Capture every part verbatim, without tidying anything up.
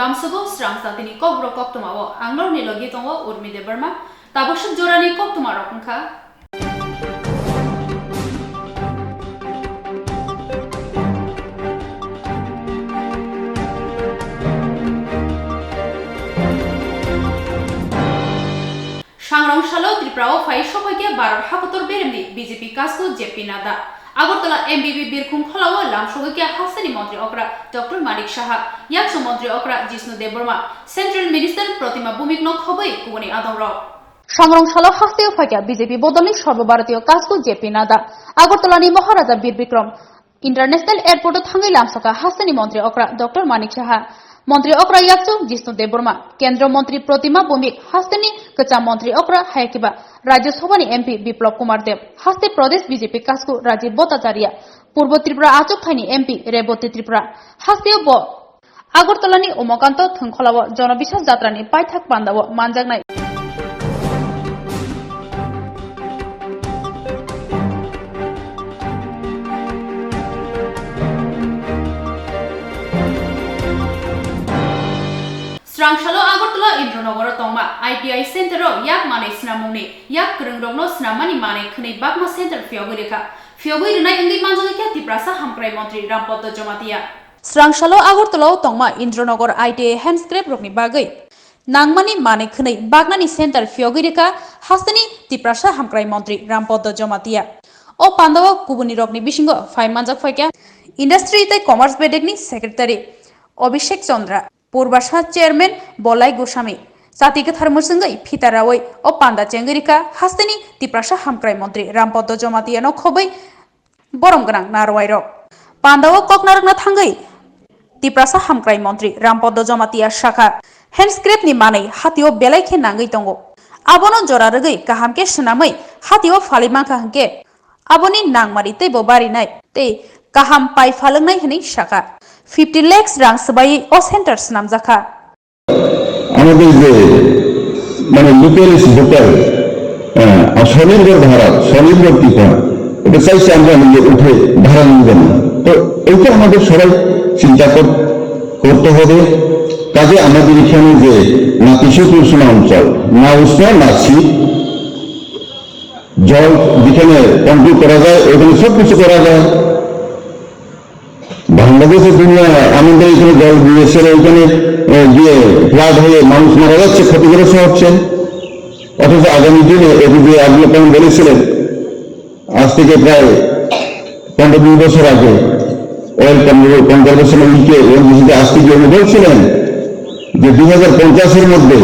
Tamsugo srang jatini kokborok koktwmao ang norokni logi tongo Urmi Debbarma. Tabuk swk jorani koktwmarok wngkha. Sangrong salo Tripura o phai sokhaikhe Bharat hakotor beremni B J P kasku J P Nadda. Agartala M B B Birkhung kholao lamsogwi khe hasteni montri okra Doctor Manik Saha, yakchu montri okra Jishnu Debbarma, Central Minister Protima Bhumik no khobwi kubuni adongrok. Sangrong salo hasteo phaikha B J P bodolni Sarbo Bharatiyo kasku J P Nadda, Agartalani Maharaja Bir Bikram, International Airport o thangwi lamsokha hasteni montri okra Doctor Manik Saha, montri okra yakchu Jishnu Debbarma, Kendra montri Protima Bhumik, hasteni kwcham montri okra hayakiba Rajya Sabhani M P Biplab Kumar Deb, haste Pradesh B J P kasku Rajiv Bhattacharya, Purbo Tripura achuk thaini M P Rebati Tripura, hasteo bo Agartalani Umakanto Thwngkholao Jonobiswas Jatrani paithak pandao manjaknai. Srang salo Agartala Indranogoro tongma I T I Center o yak manwi snamungni yak kwrwngrokno snammani manwi khwnwi bakma center phiyogwi rwkha. Phiyogwi rwnai wngwi manjakgwi khe Tiprasa Hamkrai Montri Rampadda Jamatia. Srang salo Agartala o tongma Indranagar I T I handscrap rokni bagwi nangmani manwi khwnwi baknani center phiyogwi rwkha hasteni Tiprasa Hamkrai Montri Rampadda Jamatia. O pandao kubuni rokni bisingo phai manjak phaikha Industry tei Commerce bedekni Secretary Abhishek Chandra, Purbasa Chairman Bolai Goswami, chati kwthar mwswngwi phita rawi o panda chengwi rwkha hasteni Tiprasa Hamkrai Montri Rampadda Jamatia no khobwi borom gwnang narwai rok. Pandao kok narwkna thangwi Tiprasa Hamkrai Montri Rampadda Jamatia sakha, handscrap ni manwi hatio belai khe nangwi tongo. Abono jora rwgwi kaham khe swnamwi hatio phalwi mankha hwnkhe aboni nangmani teibo barinai tei kaham pai phalwngnai hwnwi sakha. Fifty lakhs rang swbaiwi o center swnamjakha. আমাদের যে মানে local voter স্বনির্ভর ভারত, স্বনির্ভর ত্রিপুরা, এটা চাইছে আমরা নিজে উঠে ভাড়া নিব না। তো এইটা আমাদের সবাই চিন্তা কর- করতে হবে। কাজে আমাদের এখানে যে নাতিশীতোষ্ণ অঞ্চল, না উষ্ণ না শীত, জল যেখানে কন্ট্রোল করা যায় ওইখানে সব কিছু করা যায়। বাংলাদেশে দুনিয়া আনন্দে এখানে জল গিয়েছে, ওইখানে গিয়ে ফ্লাড হয়ে মানুষ মারা যাচ্ছে, ক্ষতিগ্রস্ত হচ্ছে। অথচ আগামী দিনে এপিজে আব্দুল কালাম বলেছিলেন, আজ থেকে প্রায় পনেরো বিশ বছর আগে অয়েল কনজারভেশন উইকে ওএনজিসিতে আসতে গিয়ে উনি বলছিলেন যে দুই হাজার পঞ্চাশের মধ্যে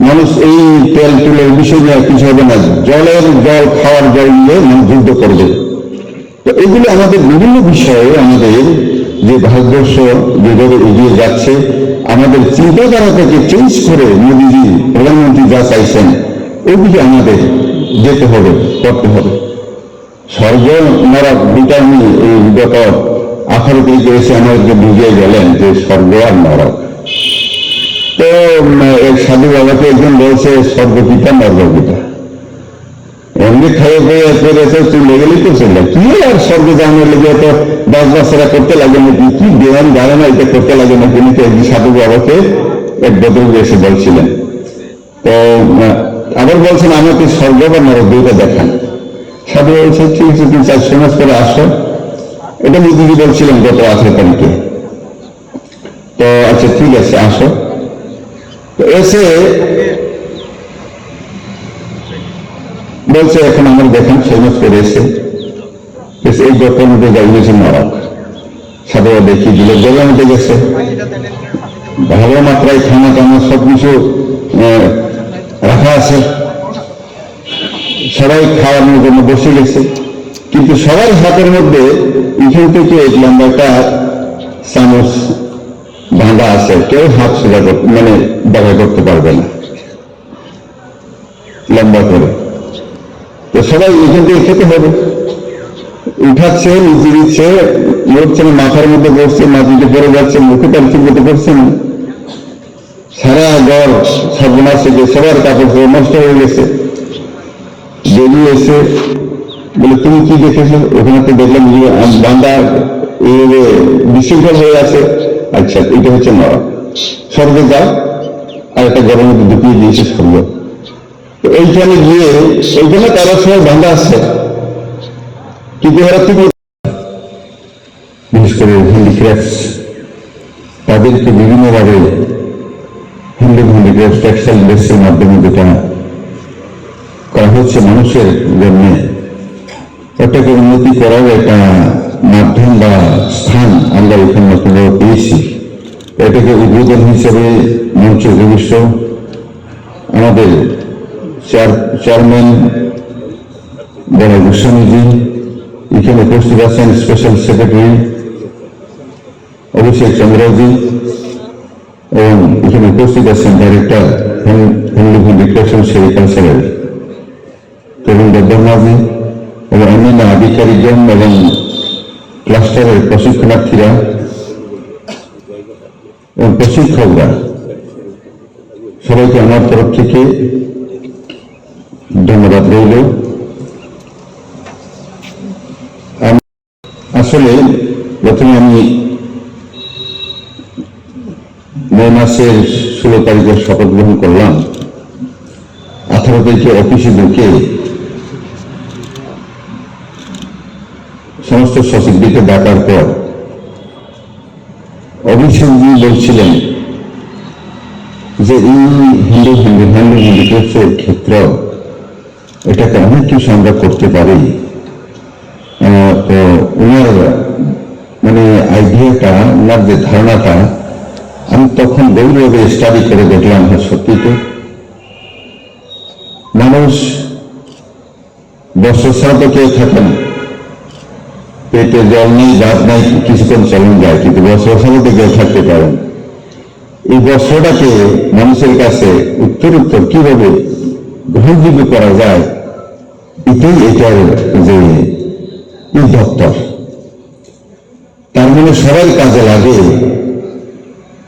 মানুষ এই তেল তুলের বিষয় নিয়ে আর কিছু হবে না, জলের জল, খাওয়ার জল নিয়ে মানুষ যুদ্ধ করবে। তো এগুলি আমাদের বিভিন্ন বিষয়ে আমাদের যে ভারতবর্ষ যেভাবে এগিয়ে যাচ্ছে, আমাদের চিন্তাধারাটাকে চেঞ্জ করে মোদিজি প্রধানমন্ত্রী যা চাইছেন, ওইদিকে আমাদের যেতে হবে, করতে হবে। স্বর্গ নরক দুইটা উনি এই গত আঠারো তারিখে এসে আমাদেরকে বুঝিয়ে গেলেন যে স্বর্গ আর নরক। তো উম, এক সাধু বাবাকে একজন বলছে, "স্বর্গ কিতা, নরক কিতা?" এমনি খাইয়ে পরে তো চলে গেলেই তো চলে। কি আর স্বর্গ যাওয়ার লেগে তো বাস বাসরা করতে লাগে নাকি, কি ধ্যান ধারণা এটা করতে লাগে নাকি, নাকি একজন সাধু বাবাকে এক ভদ্রলোক এসে বলছিলেন। তো আহ, আবার বলছেন, "আমাকে স্বর্গ বা নরক দুইটা দেখান।" সাধু বলছে, "ঠিক আছে, তুমি চার ছয় মাস পরে আসো।" এটা মোদিজি বলছিলেন গত আঠারো তারিখে। তো আচ্ছা, ঠিক আছে, আসো। তো এসে বলছে, "এখন আমার দেখান, ছয় মাস পরে এসে।" তো এই গর্তের মধ্যে যাই হয়েছে নরক। সাথে দেখি দিল, জলের মধ্যে গেছে। ভালো মাত্রায় খানা টানা সবকিছু, আহ, রাখা আছে। সবাই খাওয়ানোর জন্য বসে গেছে, কিন্তু সবার হাতের মধ্যে এখান থেকে এক লম্বা একটা চামচ বাঁধা আছে, কেউ হাত সোজা করতে, মানে, বাঁকা করতে পারবে না, লম্বা করে। তো সবাই এখান থেকে খেতে হবে। উঠাচ্ছে, নিচে দিচ্ছে, নড়ছে না, মাথার মধ্যে পড়ছে, মাটিতে পড়ে যাচ্ছে, মুখে তার ঠিক মতো পড়ছে না। সারা ঘর সর্বনাশ হয়ে গেছে, সবার কাপড় চোপড় নষ্ট হয়ে গেছে। বেরিয়ে এসে বলে, "তুমি কি দেখেছো?" ওখানে তো দেখলাম যে আম-, বান্দা এইভাবে বিশৃঙ্খল হয়ে আছে। আচ্ছা, এটা হচ্ছে নরক। স্বর্গে যাও, আর একটা ঘরের মধ্যে ঢুকিয়ে দিয়েছে স্বর্গ। তো এইখানে গিয়ে, ওইখানে তারা সবাই বাঁধা আছে, কিন্তু এরা ঠিক বিশেষ করে হ্যান্ডিক্রাফটস, তাদেরকে বিভিন্নভাবে হ্যান্ডলুম, হ্যান্ডিক্রাফটস, টেক্সটাইল ইন্ডাস্ট্রির মাধ্যমে যেটা করা হচ্ছে মানুষের জন্য, এটাকে উন্নতি করার একটা মাধ্যম বা স্থান আমরা এখানে আপনারা পেয়েছি। এটাকে উদ্বোধন হিসেবে মঞ্চে উপবিষ্ট আমাদের চেয়ার-, চেয়ারম্যান বড় গোস্বামীজি, এখানে উপস্থিত আছেন স্পেশাল সেক্রেটারি অভিষেক চন্দ্রজি এবং এখানে উপস্থিত আছেন ডাইরেক্টর হ্যান্ড-, হ্যান্ডলুম হ্যান্ডিক্রাফটস সেরিকালচারের প্রবীণ দেববর্মাজি এবং অন্যান্য আধিকারিকগণ এবং ক্লাস্টারের প্রশিক্ষণার্থীরা এবং প্রশিক্ষকরা, সবাইকে আমার তরফ থেকে ধন্যবাদ রইল। আম-, আসলে প্রথমে আমি মে মাসের ষোলো তারিখে শপথ গ্রহণ করলাম। আঠারো তারিখে অফিসে ঢুকে সমস্ত সচিবদেরকে ডাকার পর অভিষেকজি বলছিলেন যে এই হিন্দু, হিন্দু, হিন্দু হ্যান্ডিক্রাফটসের ক্ষেত্র, এটাকে অনেক কিছু আমরা করতে পারি। আহ, তো ওনার মানে আইডিয়াটা, ওনার যে ধারণাটা, আমি তখন গভীরভাবে স্টাডি করে দেখলাম, হ্যাঁ, সত্যি তো মানুষ বস্ত্র ছাড়া তো কেউ থাকে না। পেটে জল নেই, ভাত নাই, কিছুক্ষণ চলন যায়, কিন্তু বস্ত্র ছাড়া তো কেউ থাকতে পারে না। এই বস্ত্রটাকে মানুষের কাছে উত্তর উত্তর কিভাবে গ্রহণযোগ্য করা যায়, এটাই এটার যে উদ্যোক্তার। তার মানে সবার কাজে লাগে,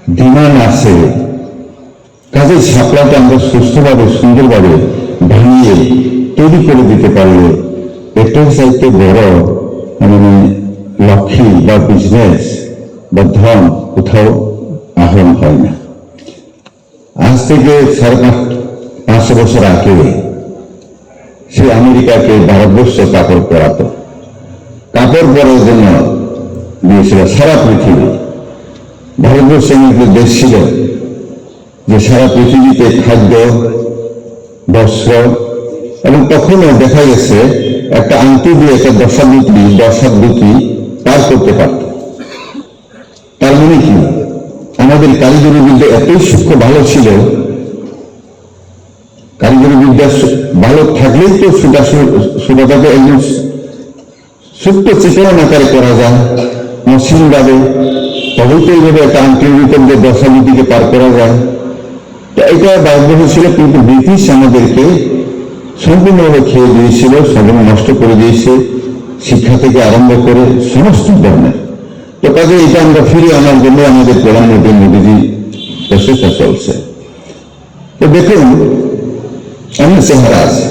ডিমান্ড আছে। কাজেই সাপ্লাইটা আমরা সুস্থভাবে, সুন্দরভাবে বানিয়ে তৈরি করে দিতে পারলে এটার চাইতে বড়, মানে, লক্ষ্মী বা বিজনেস বা ধন কোথাও আহরণ হয় না। আজ থেকে সাড়ে পাঁচ, পাঁচশো বছর আগে সে আমেরিকাকে ভারতবর্ষ কাপড় পরাতো, কাপড় পরার জন্য দিয়েছিল সারা পৃথিবী। ভারতবর্ষ এমন একটি দেশ ছিল যে সারা পৃথিবীতে খাদ্য, বস্ত্র এবং তখনও দেখা গেছে একটা আংটি দিয়ে একটা দশা দুটি, দশা দুটি পার করতে পারত। তার মানে কি? আমাদের কারিগরি বিদ্যা এতই সূক্ষ্ম ভালো ছিল, কারিগরি বিদ্যা সু-, ভালো থাকলেই তো সুতা সু-, সুতাটাকে একদম ছোট্ট চিকন আকারে করা যায়, মসৃণ ভাবে, তবেই তো এইভাবে একটা আংটির ভিতর দিয়ে দশা বিধিকে পার করা যায়। তো এটা ভারতবর্ষে ছিল, কিন্তু ব্রিটিশ আমাদেরকে সম্পূর্ণভাবে খেয়ে দিয়েছিল, সম্পূর্ণ নষ্ট করে দিয়েছে, শিক্ষা থেকে আরম্ভ করে সমস্ত ধরনের। তো কাজে এটা আমরা ফিরে আনার জন্য আমাদের প্রধানমন্ত্রী মোদীজি প্রচেষ্টা চলছে। তো দেখুন, এমন চেহারা আছে,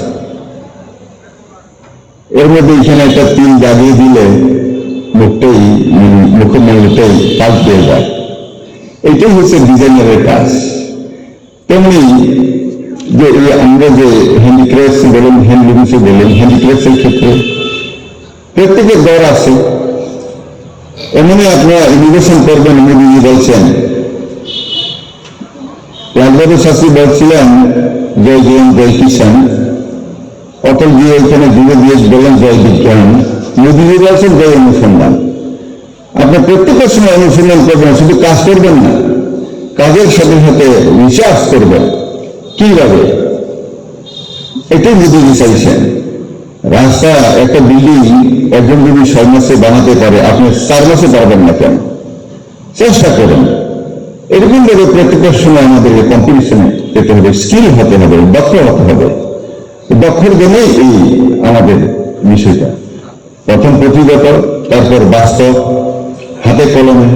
এর মধ্যে এখানে একটা তিল দাগিয়ে দিলে মুখটাই, মানে, মুখমণ্ডলটাই পাল্টে যায়। এটাই হচ্ছে ডিজাইনারের কাজ। তেমনি যে এই আমরা যে হ্যান্ডিক্রাফটস বলুন, হ্যান্ডলুমস বলুন, হ্যান্ডিক্রাফটসের ক্ষেত্রে প্রত্যেকের দর আছে। এমনই আপনারা ইনোভেশন করবেন, মোদীজি বলছেন। লাল বাহাদুর শাস্ত্রী বলছিলেন, "জয় জোয়ান, জয় কিষাণ।" অটলজি ওইখানে জুড়ে দিয়ে বললেন, "জয় বিজ্ঞান।" মোদীজি বলছেন, "জয় অনুসন্ধান।" আপনি প্রত্যেকটা সময় অনুসন্ধান করবেন, শুধু কাজ করবেন না, কাজের সাথে সাথে রিসার্চ করবেন। কিভাবে? এটাই মোদীজি চাইছেন। রাস্তা, একটা বিল্ডিং একজন যদি ছয় মাসে বানাতে পারে, আপনি চার মাসে পারবেন না কেন? চেষ্টা করুন। এরকম ভাবে প্রত্যেকটা সময় আমাদেরকে কম্পিটিশনে যেতে হবে, স্কিল হতে হবে, দক্ষ হতে হবে। দক্ষর জন্যই এই আমাদের বিষয়টা। প্রথম পুঁথিগত, তারপর বাস্তব, হাতে কলমে।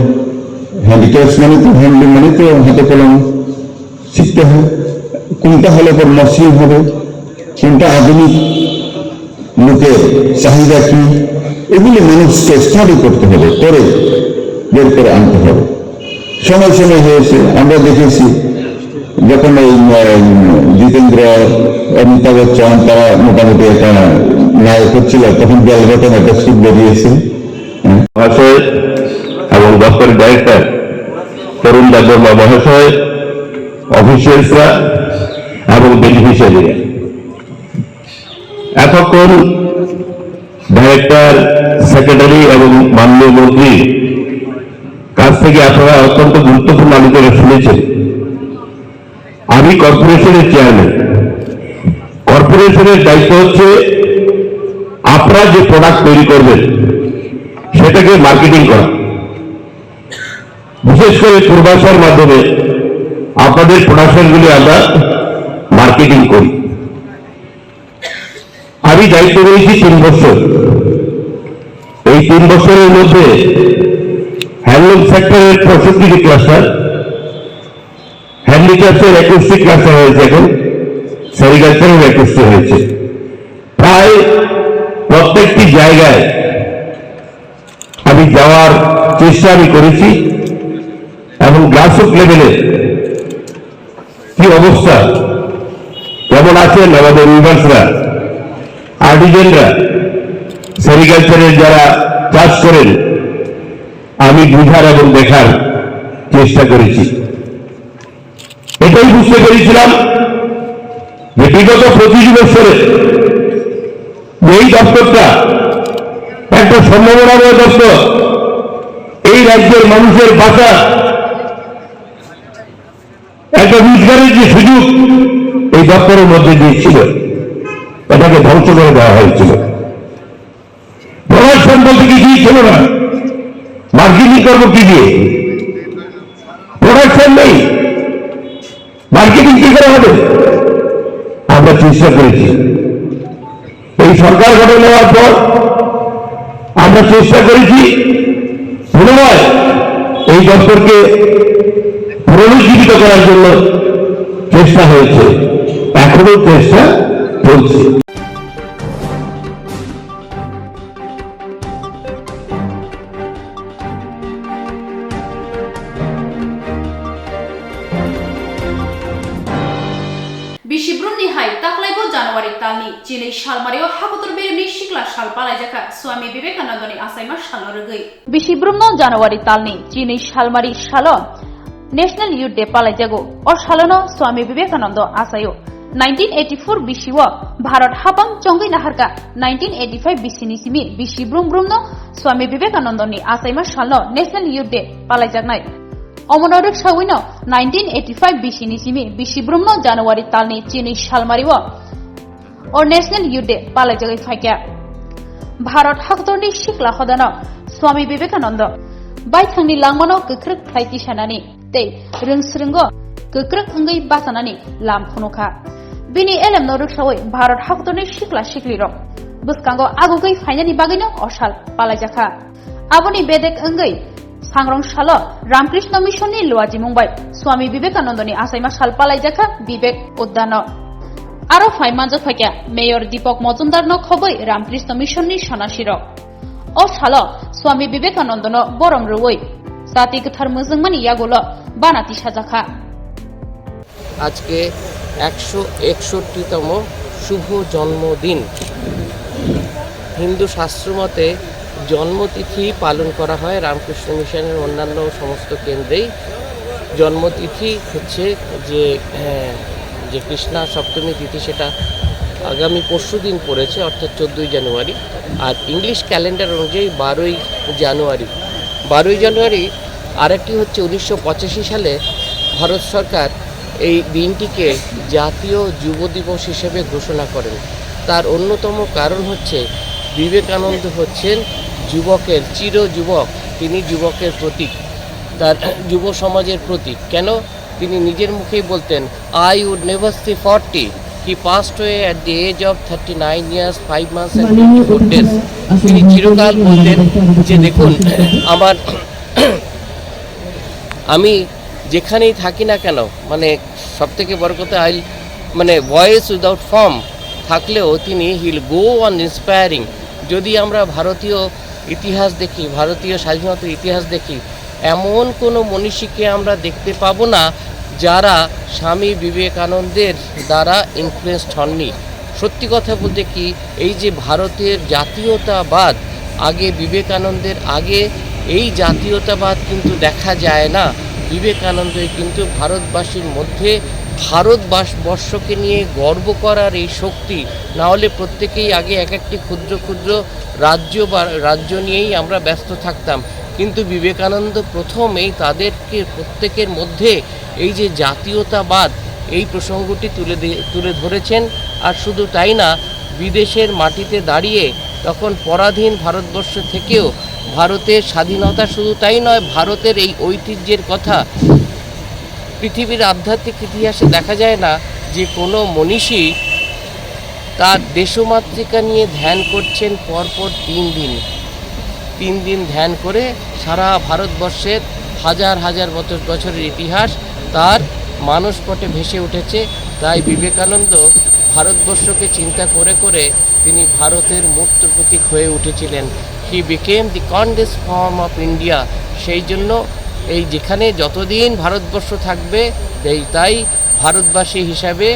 হ্যান্ডিক্রাফটস মানে তো, হ্যান্ডলুম মানে তো হাতে কলমে শিখতে হয়। কোনটা হলে পর মসৃণ হবে, কোনটা আধুনিক লোকের চাহিদা কি, এগুলি মানুষকে স্টাডি করতে হবে, করে বের করে আনতে হবে। সময় সময় হয়েছে, আমরা দেখেছি যখন এই, উম, জিতেন্দ্র, অমিতাভ বচ্চন তারা মোটামুটি একটা নায়ক হচ্ছিল, তখন বেল বটম একটা স্যুট বেরিয়েছে। হ্যাঁ। মহাশয় এবং দপ্তরের ডাইরেক্টর তরুণ দেববর্মা মহাশয়, অফিসিয়ালসরা এবং বেনিফিশিয়ারিরা, এতক্ষণ ডাইরেক্টর, সেক্রেটারি এবং মাননীয় মন্ত্রী কাছ থেকে আপনারা অত্যন্ত গুরুত্বপূর্ণ আলোচনা শুনেছেন। আমি কর্পোরেশনের চেয়ারম্যান। কর্পোরেশনের দায়িত্ব হচ্ছে আপনারা যে প্রোডাক্ট তৈরি করবেন, সেটাকে মার্কেটিং করা। বিশেষ করে পূর্বাশার মাধ্যমে আপনাদের প্রোডাকশনগুলি আমরা মার্কেটিং করি। আমি দায়িত্ব রয়েছি তিন বছর। এই তিন বছরের মধ্যে হ্যান্ডলুম সেক্টরের পঁয়ষট্টিটি ক্লাস্টার, হ্যান্ডিক্রাফটের একুশটি ক্লাস্টার হয়েছে, এখন সেরিকালচারের একুশটি হয়েছে। প্রায় প্রত্যেকটি জায়গায় আমি যাওয়ার চেষ্টা আমি করেছি এবং গ্রাসরুট লেভেলে কি অবস্থা, কেমন আছেন আমাদের উইভার্সরা, আর্টিজানরা, সেরিকালচারের যারা চাষ করেন, আমি বুঝার এবং দেখার চেষ্টা করেছি। এটাই বুঝতে পেরেছিলাম যে বিগত পঁচিশ বছরে এই দপ্তরটা একটা সম্ভাবনাময় দপ্তর, এই রাজ্যের মানুষের বাঁচা একটা রোজগারের যে সুযোগ এই দপ্তরের মধ্যে দিয়ে ছিল, এটাকে ধ্বংস করে দেওয়া হয়েছিল। প্রোডাকশন বলতে কিছুই ছিল না, মার্কেটিং করবো কি দিয়ে? প্রোডাকশন নেই, মার্কেটিং কি করে হবে? আমরা চেষ্টা করেছি। এই সরকার গঠন হওয়ার পর আমরা চেষ্টা করেছি পুনরায় এই দপ্তরকে পুনরুজ্জীবিত করার জন্য। চেষ্টা হয়েছে, এখনো চেষ্টা চলছে। Bisi Brumni hai taklaibo January talni chinwi salmario hakotor beremni sikla sal palaijakha Swami Vivekanandani achaima salno rwgwi. Bisi Brumno January talni chinwi salmari salo National Youth Day palaijago. O salono Swami Vivekanando achaio. Nineteen eighty-four bisio Bharat hapang chongwi naharkha. Nineteen eighty-five bisini simi bisi brum brumno Swami Vivekanandani achaima salno National Youth Day palaijaknai. Omono rwksawino nineteen eighty-five bisini simi bisi brumno January talni chinwi salmario o National Youth Day palaijagwi phaikha. Bharat haktorni sikla hodano Swami Vivekananda baithangni langmano kwkrwk khlai tisanani tei rwngsrwngo kwkrwk wngwi bachanani lam phunukha. Bini elemno rwksawi Bharat haktorni sikla siklirok bwskango agugwi phainani bagwino o sal palaijakha. Aboni bedek wngwi sangrong salo Ramkrishna Mission ni luajimung bai Swami Vivekanandani achaima sal palaijakha Vivek Uddano. Aro phai manjak phaikha Mayor Deepak Majumdar no khobwi Ramkrishna Mission ni sonasirok. O salo Swami Vivekanandano borom rwui jati kwthar mujwngmani yagulo bana tisajakha. আজকে একশো একষট্টিতম শুভ জন্মদিন। হিন্দু শাস্ত্র মতে জন্মতিথি পালন করা হয় রামকৃষ্ণ মিশনের অন্যান্য সমস্ত কেন্দ্রেই। জন্মতিথি হচ্ছে যে, আহ, যে কৃষ্ণা সপ্তমী তিথি, সেটা আগামী পরশু দিন পড়েছে, অর্থাৎ চোদ্দোই জানুয়ারি। আর ইংলিশ ক্যালেন্ডার অনুযায়ী বারোই জানুয়ারি। বারোই জানুয়ারি আরেকটি হচ্ছে উনিশশো পঁচাশি সালে ভারত সরকার এই দিনটিকে জাতীয় যুব দিবস হিসেবে ঘোষণা করেন। তার অন্যতম কারণ হচ্ছে বিবেকানন্দ হচ্ছেন যুবকের, চির যুবক, তিনি যুবকের প্রতীক, তার যুব সমাজের প্রতীক। কেন? তিনি নিজের মুখেই বলতেন, "I would never see forty." He passed away at the age of thirty-nine years, five months and twenty-four days. তিনি চিরকাল বলতেন যে, "দেখুন, আমার, আমি যেখানেই থাকি না কেন, মানে, সব থেকে বড় কথা, আই, মানে, voice without form থাকলেও তিনি, he'll go on inspiring." যদি আমরা ভারতীয় ইতিহাস দেখি, ভারতীয় স্বাধীনতার ইতিহাস দেখি, এমন কোনো মনীষীকে আমরা দেখতে পাবো না, যারা স্বামী বিবেকানন্দের দ্বারা ইনফ্লুয়েন্সড হননি। সত্যি কথা বলতে কি, এই যে ভারতের জাতীয়তাবাদ, আগে বিবেকানন্দের আগে এই জাতীয়তাবাদ কিন্তু দেখা যায় না। বিবেকানন্দই কিন্তু ভারতবাসীর মধ্যে ভারতবাস-, বর্ষকে নিয়ে গর্ব করার এই শক্তি, না হলে প্রত্যেকেই আগে এক একটি ক্ষুদ্র ক্ষুদ্র রাজ্য বা রাজ্য নিয়েই আমরা ব্যস্ত থাকতাম। কিন্তু বিবেকানন্দ প্রথম এই তাদেরকে প্রত্যেকের মধ্যে এই যে জাতীয়তাবাদ, এই প্রসঙ্গটি তুলে দি-, তুলে ধরেছেন। আর শুধু তাই না, বিদেশের মাটিতে দাঁড়িয়ে তখন পরাধীন ভারতবর্ষ থেকেও ভারতের স্বাধীনতা, শুধু তাই নয়, ভারতের এই ঐতিহ্যের কথা। পৃথিবীর আধ্যাত্মিক ইতিহাসে দেখা যায় না যে কোনো মনীষী তার দেশমাতৃকা নিয়ে ধ্যান করছেন পরপর তিন দিন। তিন দিন ধ্যান করে সারা ভারতবর্ষের হাজার হাজার বছর, বছরের ইতিহাস তার মানসপটে ভেসে উঠেছে। তাই বিবেকানন্দ ভারতবর্ষকে চিন্তা করে করে তিনি ভারতের মূর্ত প্রতীক হয়ে উঠেছিলেন। He became the condensed form of India। সেই জন্য এই যেখানে যতদিন ভারতবর্ষ থাকবে, এই তাই ভারতবাসী হিসাবে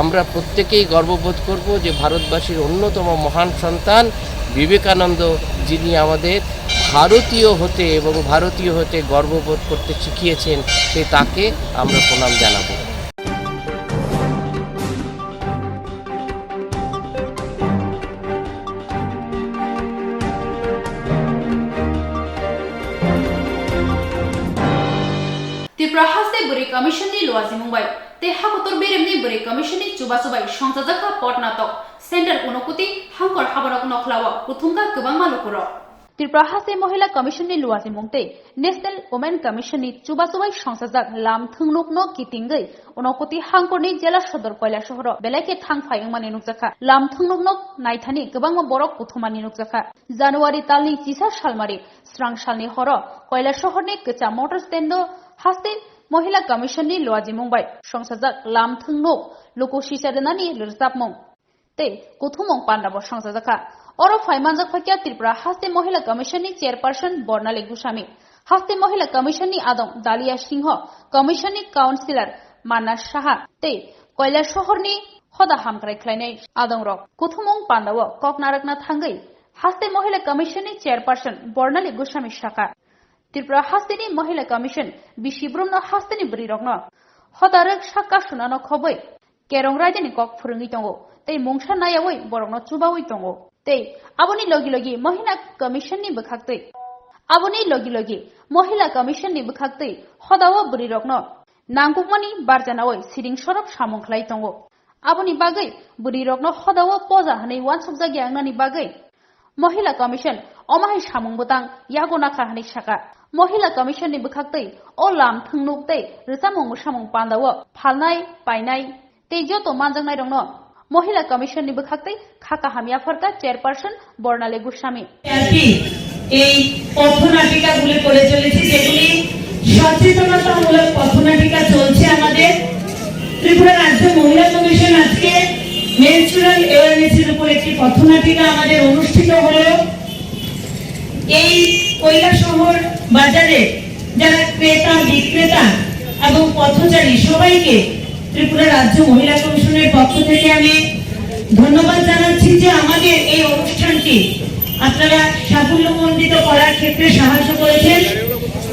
আমরা প্রত্যেকেই গর্ববোধ করব যে ভারতবাসীর অন্যতম মহান সন্তান বিবেকানন্দ, যিনি আমাদের ভারতীয় হতে এবং ভারতীয় হতে গর্ববোধ করতে শিখিয়েছেন, সে তাকে আমরা প্রণাম জানাবো। Tripura haste bwrwi commission ni luajimung bai tei hakotor beremni bwrwi commission ni chubachu bai songchajakha pot natok, Center Unakoti hangkor haborok nokhlao kuthumkha kwbangma lukurok. Tripura haste Mohila Commission ni luajimung tei National Women Commission ni chubachu bai songchajak lam thwngnokno kitingwi Unakoti hangkorni Jela Sodor Koilasohoro belai khe thangphai wngmani nukjakha. Lam thwngnokno naithani kwbangma borok kuthumani nukjakha. January talni chisa salmari srang salni horo Koilasohorni kwcham motor stando haste Mohila Commission ni luajimung bai songchajak lam thwngnok luku sicha rwnani rwchapmung tei kuthumung panda bo songchajakha. Oro phai manjak phaikha Tripura haste Mohila Commission ni Chairperson Bornali Goswami, haste Mohila Commission ni adong Dalia Singho, Commission ni Councillor Manas Saha tei Koilasohor ni hoda hamkrai khlainai adong rok. Kuthumung panda o kok narwkna thangwi haste Mohila Commission ni Chairperson Bornali Goswami sakha, Tripura haste ni Mohila Commission bisi brumno haste ni bwrwi rokno hoda rwk sakha sunano khobwi Kerong raidani kok phwrwngwi tongo tei mungsa nayaui borokno chubaui tongo. Tei aboni logi logi Mohila Commission ni bwkhaktwi, aboni logi logi Mohila Commission ni bwkhaktwi hodao bwrwirokno nangkukmani barjanaui siring sorok samung khlai tongo. Aboni bagwi bwrwirokno hodao poja hwnwi uansukjakya wngnani bagwi Mohila Commission omo hai samung bwtang yago nakha hwnwi sakha. Mohila Commission ni bwkhaktwi o lam thwngnok tei rwchapmung mwsamung pandao phalnai, painai, tei joto manjaknairokno Mohila Commission ni bwkhaktwi kha kaham yapharkha Chairperson Bornali Goswami. আর কি এই পথনাটিকাগুলি করে চলেছি, যেগুলি সচেতনতামূলক পথনাটিকা চলছে আমাদের। ত্রিপুরা রাজ্য মহিলা কমিশন আজকে মেনস্ট্রুয়াল অ্যাওয়ারনেসের উপর একটি পথনাটিকা আমাদের অনুষ্ঠিত হলো। এই কৈলাসহর বাজারে যারা ক্রেতা, বিক্রেতা এবং পথচারী সবাইকে ত্রিপুরা রাজ্য মহিলা কমিশনের পক্ষ থেকে আমি ধন্যবাদ জানাচ্ছি যে আমাদের এই অনুষ্ঠানটি আপনারা সাফল্যমণ্ডিত করার ক্ষেত্রে সাহায্য করেছেন।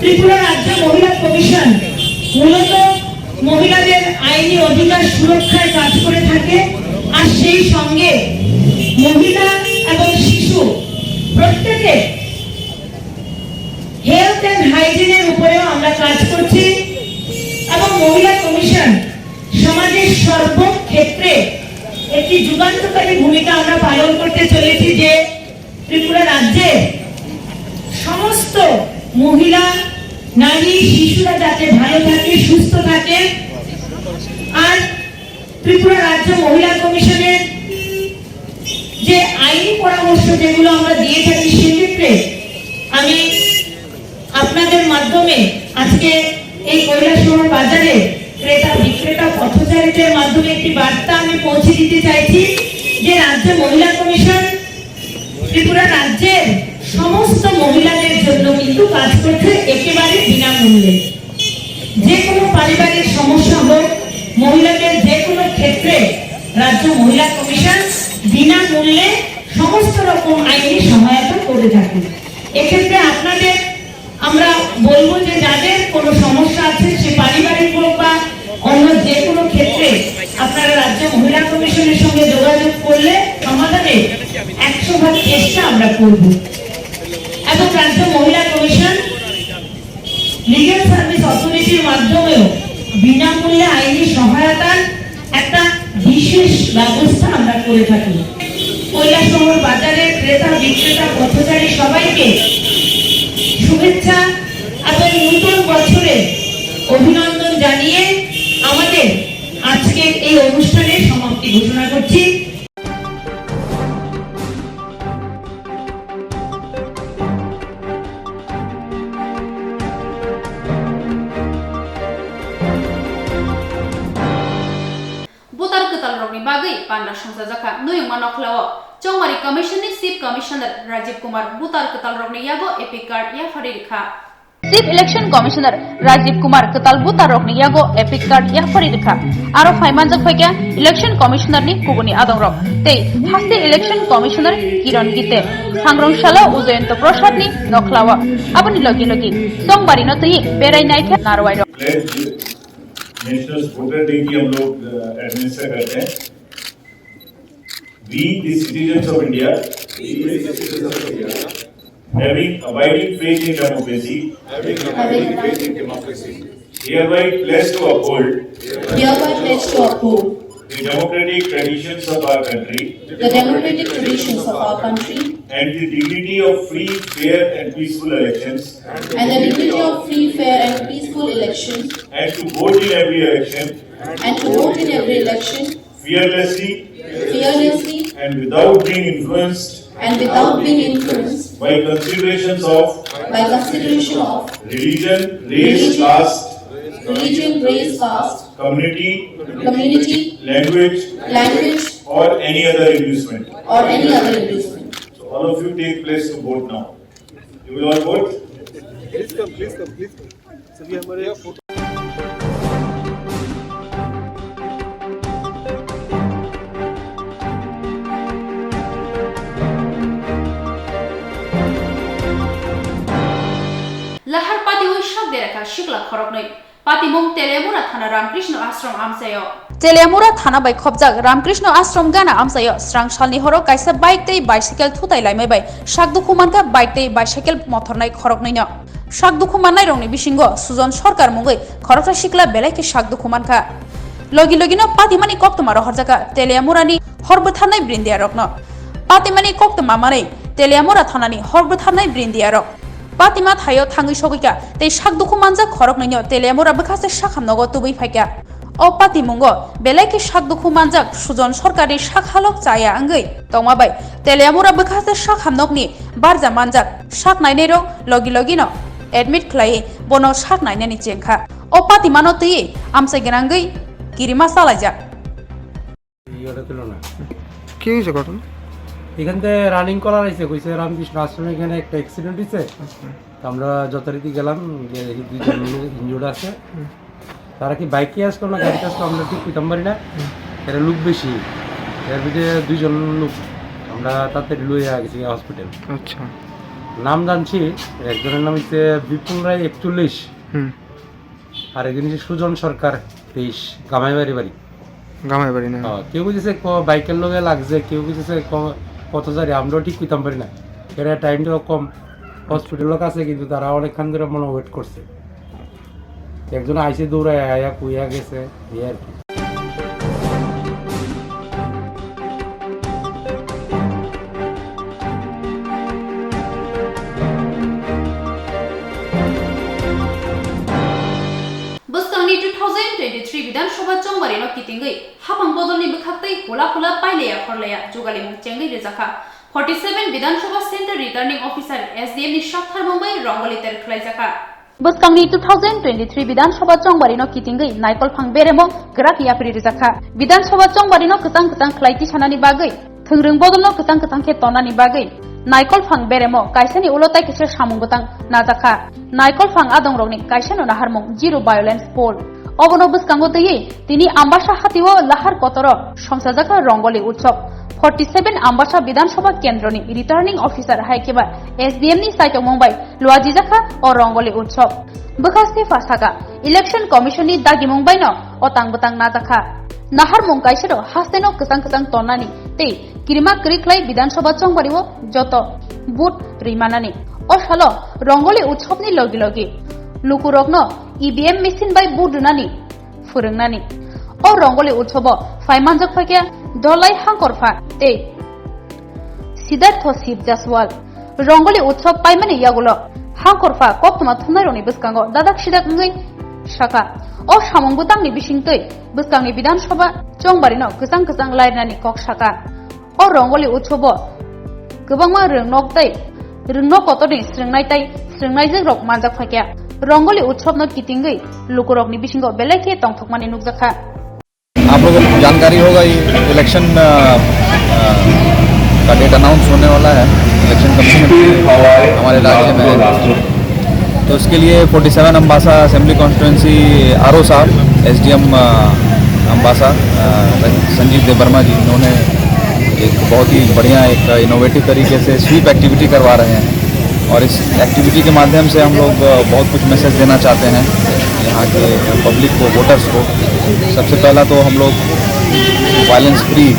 ত্রিপুরা রাজ্য মহিলা কমিশন মূলত মহিলাদের আইনি অধিকার সুরক্ষায় কাজ করে থাকে, আর সেই সঙ্গে মহিলা এবং শিশু প্রত্যেকের হেলথ অ্যান্ড হাইজিনের উপরেও আমরা কাজ করছি এবং মহিলা কমিশন সমাজের সর্বক্ষেত্রে একটি যুগান্তকারী ভূমিকা আমরা পালন করতে চলেছি, যে ত্রিপুরা রাজ্যে সমস্ত মহিলা, নারী, শিশুরা যাতে ভালো থাকে, সুস্থ থাকে। আর ত্রিপুরা রাজ্য মহিলা কমিশনের যে আইনি পরামর্শ যেগুলো আমরা দিয়ে থাকি, সেক্ষেত্রে আমি আপনাদের মাধ্যমে আজকে এই কৈলাসহর বাজারে ক্রেতা বিক্রেতা পথচারীদের মাধ্যমে একটি বার্তা আমি পৌঁছে দিতে চাইছি যে রাজ্য মহিলা কমিশন ত্রিপুরা রাজ্যের সমস্ত মহিলাদের জন্য কিন্তু কাজ করছে একেবারে বিনামূল্যে। যে কোনো পারিবারিক সমস্যা হোক, মহিলাদের যে কোনো ক্ষেত্রে রাজ্য মহিলা কমিশন বিনামূল্যে সমস্ত রকম আইনি সহায়তা করে থাকে। এক্ষেত্রে আপনাদের আমরা বলবো যে যাদের কোনো সমস্যা আছে, সে পারিবারিক হোক বা অন্য যে কোনো ক্ষেত্রে, আপনারা রাজ্য মহিলা কমিশনের সঙ্গে যোগাযোগ করলে সমাধানে একশো ভাগ চেষ্টা আমরা করব। এবং রাজ্য মহিলা কমিশন লিগ্যাল সার্ভিস অথরিটির মাধ্যমেও বিনামূল্যে আইনি সহায়তার একটা বিশেষ ব্যবস্থা আমরা করে থাকি। কৈলাসহর বাজারের ক্রেতা বিক্রেতা পথচারী সবাইকে শুভেচ্ছা এবং নতুন বছরের অভিনন্দন জানিয়ে আমাদের আজকের এই অনুষ্ঠানের সমাপ্তি ঘোষণা করছি। Butar kwtal rokni bagwi panda songchajakha Nuyungma Nokhlao. Chongmari Commission ni Chief Commissioner Rajiv Kumar butar kwtal rokni yago epic card yapharwi rwkha. Chief Election Commissioner Rajiv Kumar kwtal butar rokni yago epic card yapharwi rwkha. Aro phaimanjak phaikha Election Commissioner ni kubuni adongrok tei haste Election Commissioner Kiran Gite, Sangrong Salo Ujayanto Prasad ni Nokhlao. Aboni logi logi Chongmari no twi berai naikha Narwai rok. National voter day की हम लोग, अ, एडमिनिस्टर करते हैं। We, the citizens of India, having abiding faith in democracy, having abiding faith in democracy, hereby pledge to uphold, hereby pledge to uphold the democratic traditions of our country, the democratic traditions of our country, and the dignity of free, fair, and peaceful elections, and the dignity of free, fair, and peaceful elections, and to vote in every election, and to vote in every election, fearlessly, fearlessly, and without being influenced, and without being influenced, by considerations of, by consideration of, religion, race, religion, caste, religion, race, caste, community, community, language, language, or any other inducement, or any other inducement. So all of you take pledge to vote now. You will all vote? Please come, please come, please come. सभी हमारे Lahar pati ui sak derakha sikla khoroknwi. Patimung Teliamura thana Ramkrishna Ashram amchaio. Teliamura thana bai khopjak Ramkrishna Ashram gana amchaio srang salni horo kaisa bike tei bicycle thutai laimai bai sak dukhu mankha bike tei bicycle mothornai khoroknwino. Sak dukhu mannairokni bisingo Sujon Sarkar mungwi khoroksa sikla belai khe sak dukhu mankha. Logi logino patimani koktwma rohorjakha Teliamurani hor bwtharnai brindiarokno. Patimani koktwma manwi Teliamura thanani hor bwtharnai brindiarok. Patima thaio thangwi sogwikha tei sak dukhu manjak khoroknwino Teliamura bwkhaste sakham nogo tubui phaikha. O patimungo belai khe sak dukhu manjak Sujon Sarkarni sak halok chaya wngwi tongma bai Teliamura bwkhaste sakham nokni barja manjak sak nainairok logi logino admit khlaiwi bono sak nainani chengkha. O patimano twiwi amchai gwnangwi kirima chalaijak. কি হয়েছে ঘটনা? এখান থেকে রানিং কলার আইছে, কইছে রামকৃষ্ণ আশ্রমে এখানে একটা অ্যাক্সিডেন্ট হয়েছে। তো আমরা যথারীতি গেলাম, গিয়ে দেখি দুইজন লোক ইনজুর্ড আছে। তারা কি বাইকে আসলো না গাড়িতে আসলো, আমরা ঠিক কইতাম পারি না। এরা লোক বেশি, এর ভিতরে দুইজন লোক আমরা তাড়াতাড়ি লইয়া গেছি হসপিটাল। আচ্ছা। নাম জানছি, একজনের নাম হচ্ছে বিপুল রায় একচল্লিশ। হুম। আর একজন হচ্ছে সুজন সরকার তেইশ, গামাইবাড়ি বাড়ি। গামাইবাড়ি না? হ্যাঁ, কেউ কইতেছে ক-, বাইকের লগে লাগছে, কেউ কইতেছে ক-, কত জারি, আমরাও ঠিক কইতাম পারি না। এরা টাইমটাও কম, হসপিটালও কাছে, কিন্তু তারা অনেকক্ষণ ধরে মনে ওয়েট করছে। একজন আইছে দৌড়ায়, আয়া কইয়া গেছে, এই আর কি। Bwskangni two thousand twenty-three Bidhan Sabha chongbarino kitingwi hapang bodolni bwkhaktwi hula hula pailaya horlaya jugalimung chengwi rijakha. Forty seven Bidhan Sabha Centre Returning Officer S D M ni saktharmung bai rongoli ter khlaijakha. Bwskangni two thousand twenty-three Bidhan Sabha chongbarino kitingwi naikolphang beremo kwrak yapri rijakha. Bidhan Sabha chongbarino kwchang kwchang khlai tisanani bagwi, thwngrwng bodolno kwchang kwchang khe tonnani bagwi, Naikolphang beremo kaisani ulo tai kisa samung bwtang najakha. Naikolphang adongrokni kaisano naharmung Zero Violence Poll. Obono bwskango twiwi tini Ambasa hatio lahar kotoro songchajakha Rongoli Utsav. Forty seven Ambasa Bidhan Sabha Kendroni Returning Officer hai khe ba S D M ni saitokmung bai luajijakha o Rongoli Utsav. Bwkha Sefa saka, Election Commission ni dagimung baino o tang bwtang najakha. Naharmung kaisano hasteno kwchang kwchang tonnani tei kirima kwrwi khlai Bidhan Sabha chongbario joto vote rwi manani. O salo Rongoli Utsav ni logi logi lukurokno E V M machine bai vote rwnani phwrwngnani. O Rongoli Utsav o phai manjak phaikha Dolai Hangkorpha tei Siddhartho Shiv Jaswal. Rongoli Utsav paimani yagulo Hangkorpha koktwma thumnairokni bwskango dadak sidak wngwi sakha. O samung bwtangni bisingtwi bwskangni Bidhan Sabha chongbarino kwchang kwchang lairwnani kok sakha. O Rongoli Utsav o kwbangma rwngnok tei rwngnok kotorni swrwngnai tei swrwngnaijwkrok manjak phaikha. Rongoli Utsav no kitingwi lukurokni bisingo belai khe tongthokmani nukjakha. आप लोगों को जानकारी होगा, ये इलेक्शन, अ, अ, का date announce होने वाला है। इलेक्शन कमीशन हमारे राज्य में है, तो इसके लिए forty seven Ambassa assembly constituency RO साहब, एसडीएम, अ, अम्बासा, अ, संजीव देवर्मा जी, इन्होंने एक बहुत ही बढ़िया, एक इनोवेटिव तरीके से स्वीप एक्टिविटी करवा रहे हैं। और इस एक्टिविटी के माध्यम से हम लोग, अ, बहुत कुछ मैसेज देना चाहते हैं यहाँ के पब्लिक को, वोटर्स को। सबसे पहला तो हम लोग वायलेंस फ्री, अ,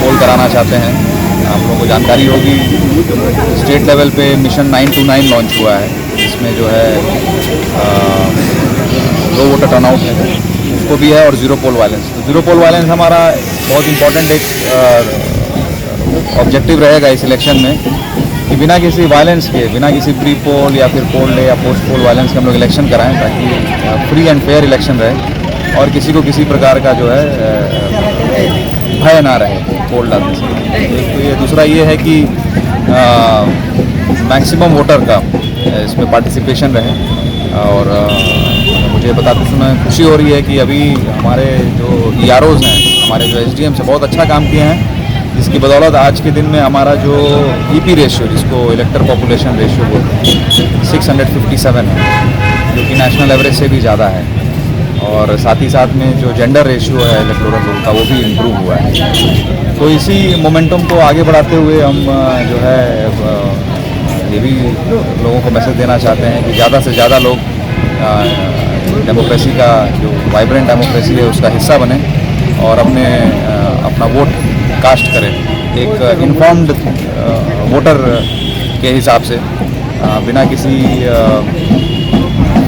पोल कराना चाहते हैं। आप लोगों को जानकारी होगी, स्टेट लेवल पे mission nine two nine launch हुआ है, जिसमें जो है, अ, लो वोटर टर्नआउट है, उसको भी है, और ज़ीरो पोल वायलेंस। तो ज़ीरो पोल वायलेंस हमारा बहुत इंपॉर्टेंट एक, अ, ऑब्जेक्टिव रहेगा इस इलेक्शन में कि बिना किसी वायलेंस के, बिना किसी प्री पोल या फिर पोल डे या पोस्ट पोल वायलेंस के हम लोग इलेक्शन कराएं, ताकि, अ, फ्री एंड फेयर इलेक्शन रहे और किसी को किसी प्रकार का जो है, अ, भय ना रहे पोल डालने से। एक तो ये, दूसरा ये है कि, अ, मैक्सिमम वोटर का, अ, इसमें पार्टिसिपेशन रहे। और, अ, मुझे बताते समय खुशी हो रही है कि अभी हमारे जो ईआरओज़ हैं, हमारे जो एसडीएम्स हैं, बहुत अच्छा काम किए हैं, जिसकी बदौलत आज के दिन में हमारा जो ईपी रेशियो, जिसको इलेक्टर पॉपुलेशन रेशियो बोलते हैं, सिक्स हंड्रेड फिफ्टी सेवन है, जो कि नेशनल एवरेज से भी ज़्यादा है। और साथ ही साथ में जो जेंडर रेशियो है इलेक्टोरल रोल का, वो भी इम्प्रूव हुआ है। तो इसी मोमेंटम को आगे बढ़ाते हुए हम, अ, जो है, अ, ये भी लोगों को मैसेज देना चाहते हैं कि ज़्यादा से ज़्यादा लोग, अ, डेमोक्रेसी का, जो वाइब्रेंट डेमोक्रेसी है, उसका हिस्सा बने और अपने, अ, अपना वोट कास्ट करें एक इन्फॉर्म्ड, अ, वोटर के हिसाब से, अ, बिना किसी, अ,